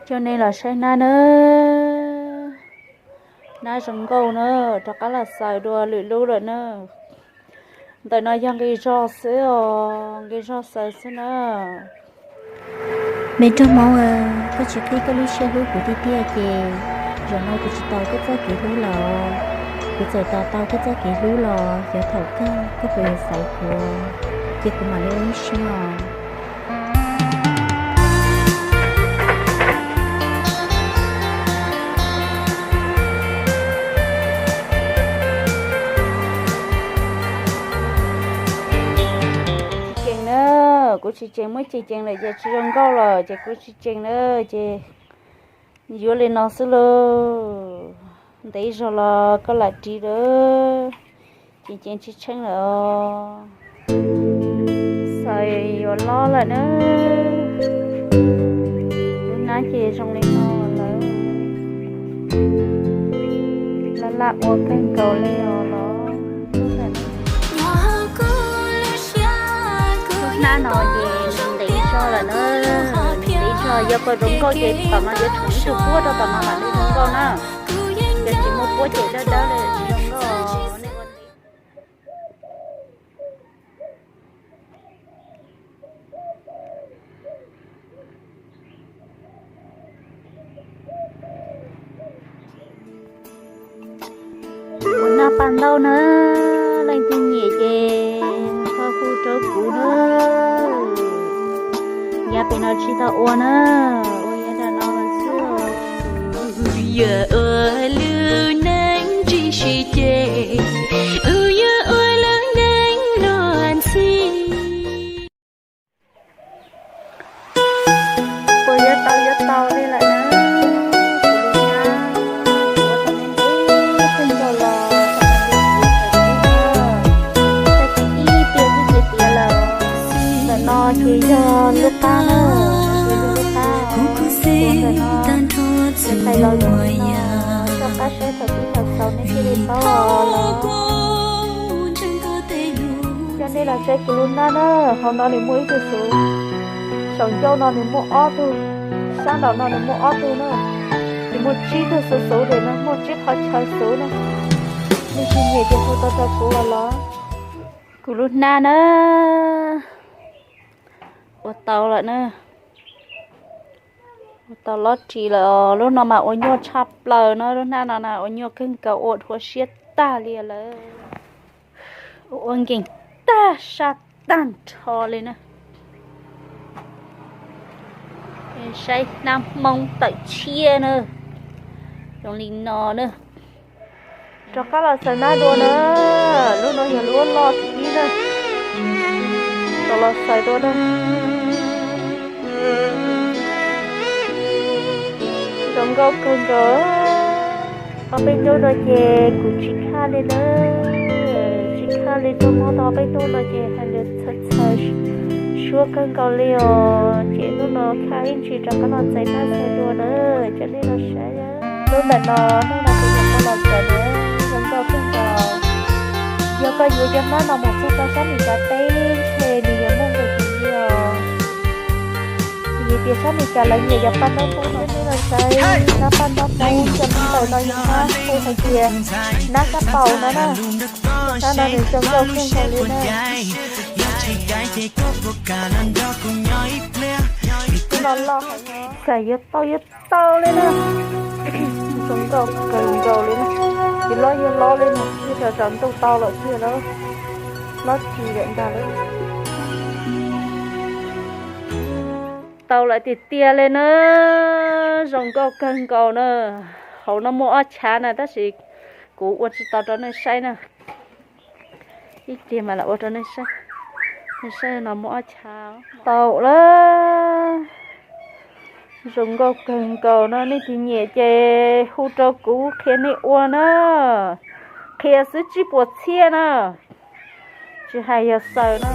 Coj nej los saib hnab na, hnab zoo nkauj na, rov qab los xaws dua lwm lub lawm na. Ntawm no yog nqi zog xwb os, nqi zog xaws xwb na. Me nraug Hmoob, koj tsis qhib koj lub siab hlub kuv tiag tiag ces zaum no kuv tsis tau koj txoj kev hlub los, kuv txawm tos tau koj txoj kev hlub los xyov thaum kawg koj puas yuav xaiv kuv, ces kuv mam li ua ib siab os. Tsis ceem na, kuv tsis ceem, muab ceem ceem lawm ces tsis zoo nkauj lawm ces kuv tsis ceem na, ces yuav li no xwb lauj. Ntev zog los koj lam ris lawm, ces ceev tsis tsheej lawm os. Xaws yuav lob lawm na. Lub hnab ces zoo li no lawm. Laj laj ua kawg nkaus li os los. Lub hnab no ces nws ntev zog lawm na, nws ntev zog, yog kom zoo nkauj ces tom no yuav tsum ib tug puab rau tom no mam li zoo nkauj na. Yog tsis muaj puab ces dawb dawb li tsis zoo nkauj. Ua hnab paj ntaub na, leej twg nyiam ces ho hu rau kuv na. Yav pem no tsis tau ua na, ua yav nram no xwb. Yog ua lub neej tsis sib ceg, wb yuav ua lub neej luag ntxhi. Puas yuav tau yuav tau li lawm na. Kuv lub hnab ua tau ntev kawg nkaus los tau ib tiam twb tiav tiav lawm. Ntawm no ces yog lub qab na, ces yog lub qab, ua ntawm no, ces qais los zoo li no, rov qab saib thaum twg thaum xaus nej thiaj li paub os. Coj nej los saib kuv lub hnab na, hauv no nws muaj ib tug xuv, saum ncauj no nws muaj ob tug, sab nraum no nws muaj ob tug na, nws muaj tsib tug xuv xuv li na, muaj tsib qhov chaw xuv na. Nej tsis nyiam ces hu tau rau kuv los los. Kuv lub hnab na, ua tau lawm na. Ua tau lob ris lawm os, lub no mas ua nyuaj tshaj plaws na, lub hnab no na ua nyuaj kawg nkaus, ua dhuav siab tag li lawm. Ua nkees tag sab tag nrho li na. Saib hnab Hmoob tawm tshiab na, zoo li no na. Rov qab los xaws hnab dua na, lub no yog lub loj thib na. Rov los xaws dua na. Zoo nkauj kawg nkaus. Ob peb hnub no ces kuv tsis khaj li na, tsis khaj li, tuaj mob tau ob peb hnub no ces hais lus txhawv txhawv suab kawg nkaus li os. Ces hnub no khaj ib ntsis rov qab los txais hnab xaws dua na, coj nej los saib. Hnub ntawm no, hnub no kuv yuav tau los txais na, zoo nkauj kawg nkaus. Yog koj yuav cov hnab no mus txog rau sab Meskas teb ntshe nws yuav muaj nqis li os. Vim tias sab Meskas lawv nyiam yog paj ntaub Hmoob no, nej los saib hnab paj ntaub Hmoob, cov hnab ntawm no yog hnab hu hais tias hnab kab paus no na. Hnab no nws zoo nkauj kawg nkaus li na. Hnab no loj, xaws yuav tau yuav tau li na. Zoo nkauj kawg nkaus li na. Yuav lob yuav lob li na, yeej tsam tsam ntuj tau lawm tiag lawm. Lob ris lawm ntag lawm. Tau lawm tiag tiag li na. Zoo nkauj kawg nkaus na. Hauv no muaj ob chav na tab sis kuv ua tsis tau rau nej saib na. Ib pliag mas lam ua rau nej saib. Nej saib no muaj ob chav. Tau lawm. Zoo nkauj kawg nkaus no, nej tus nyiam ces hu rau kuv qhia nej ua na. Qhia xwb tsib puas txhiab na. Tsis hais yog xaws na.